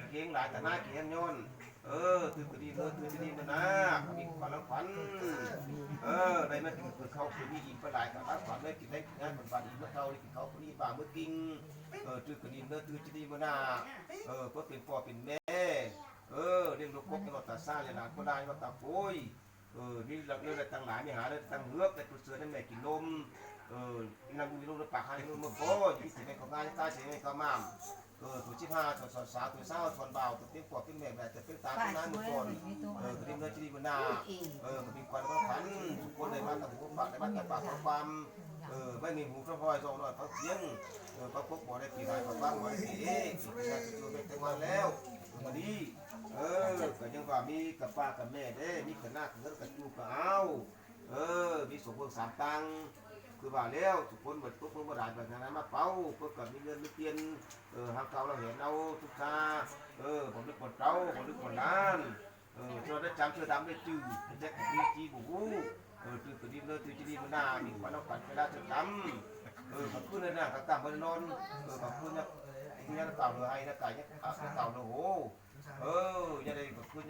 ເກັ່ງຫຼາຍຕາໜ້າເກັ່ງຍ້ອນ ເອີ ຕື່ນກະດີເດີ ຕື່ນກະດີເດີນາ ມີຄວາມລັງຂວັນ ເອີ ໄດ້ມາກິນເຂົ້າກິນອີ່ມໄປຫຼາຍກະລັງຂວັນ ໄດ້ກິນໄດ້ກິນງານເພິ່ນບາດອີ່ມເຂົ້າ ໄດ້ກິນເຂົ້າກິນອີ່ມບາມື້ກິງ ເອີ ຕື່ນກະດີເດີ ຕື່ນກະດີເດີນາ ເອີ ເພິ່ນເປັນພໍ່ເປັນແມ່ ເອີ ລ້ຽງລູກກົກຕະຫຼອດຕາຊ້າ ລ້ຽງຫຼານຄົນຫຼາຍວ່າຕາໂກຍ ເອີ ມີຫຼັກເລື່ອງໄດ້ຕັ້ງຫຼາຍ ມີຫາໄດ້ຕັ້ງເຮືອກ ໄດ້ຕົວເສືອໄດ້ແມ່ກິນນົມ ເອີ ນັ່ງຢູ່ລົມປາກຫາລົມມາກໍ ຢູ່ທີ່ແມ່ນເຂົາງ່າຍ ຕາຍທີ່ແມ່ນເຂົາມາມ ເອີ ຕົວສິບຫ້າ ຕົວຊາວສາມ ຕົວຊາວ ສ່ວນບ່າວ ຕົວເປັນພໍ່ເປັນແມ່ ແມ່ຕົວເປັນຕາເປັນນາຍໝົດກ່ອນ ເອີ ກະດິນເດີ ທີ່ດີເດີນາ ເອີ ກະດິນຄວັນຂອງຂັນ ທຸກຄົນໄດ້ມາຕັ້ງຫົວປາກ ໄດ້ມາຕັ້ງປາກເອົາຄວາມ ເອີ ໄວ້ໃນຫູຟັງຮອຍ ຊອງນ້ອຍຟັງສຽງ ເອີ ຟັງກົກບໍ່ໄດ້ປີໃໝ່ ຟັງຟັງບໍ່ໄດ້ປີເອ ປີໜ້າຊິເປັນແຕ່ງງານແລ້ວ ເອີ ກະດີ ເອີ ກະຍັງວ່າມີກະປ້າກະແມ່ເດ້ ມີກະນາກະເງິນກະຈູກະອາວ ເອີ ມີສອງເບື້ອງສາມຕ່າງ ຄືວ່າແລ້ວ ທຸກຄົນເບິດຕົກເມືອງບໍ່ຫຼາຍ ບັດນັ້ນມາເປົ່າ ເພິ່ນກະມີເງິນມີຕຽນ ເອີ ຫາເກົ່າລາວເຫັນເອົາທຸກຊາ ເອີ ບໍ່ລຶກບໍ່ເຕົາ ບໍ່ລຶກບໍ່ຫຼານ ເອີ ເທື່ອໄດ້ຈຳເທື່ອດຳໄດ້ຈື່ ແຈັກກະດີຈີບໍ່ຮູ້ ເອີ ຕື່ນກະດີເດີ ຕື່ນກະດີເດີນາ ມີຄວັນເອົາກັນໄປລາດຈະກຳ ເອີ ກະຄືນນັ້ນນະ ກະກຳບໍ່ໄດ້ນອນ ເອີ ກະຄືນນະ ຄືນນະກາວເຫຼືອໄຮ່ນະກາຍນະກາວເຫຼືອໂຫ ເອີ ຢ່າໄດ້ກະຄືນ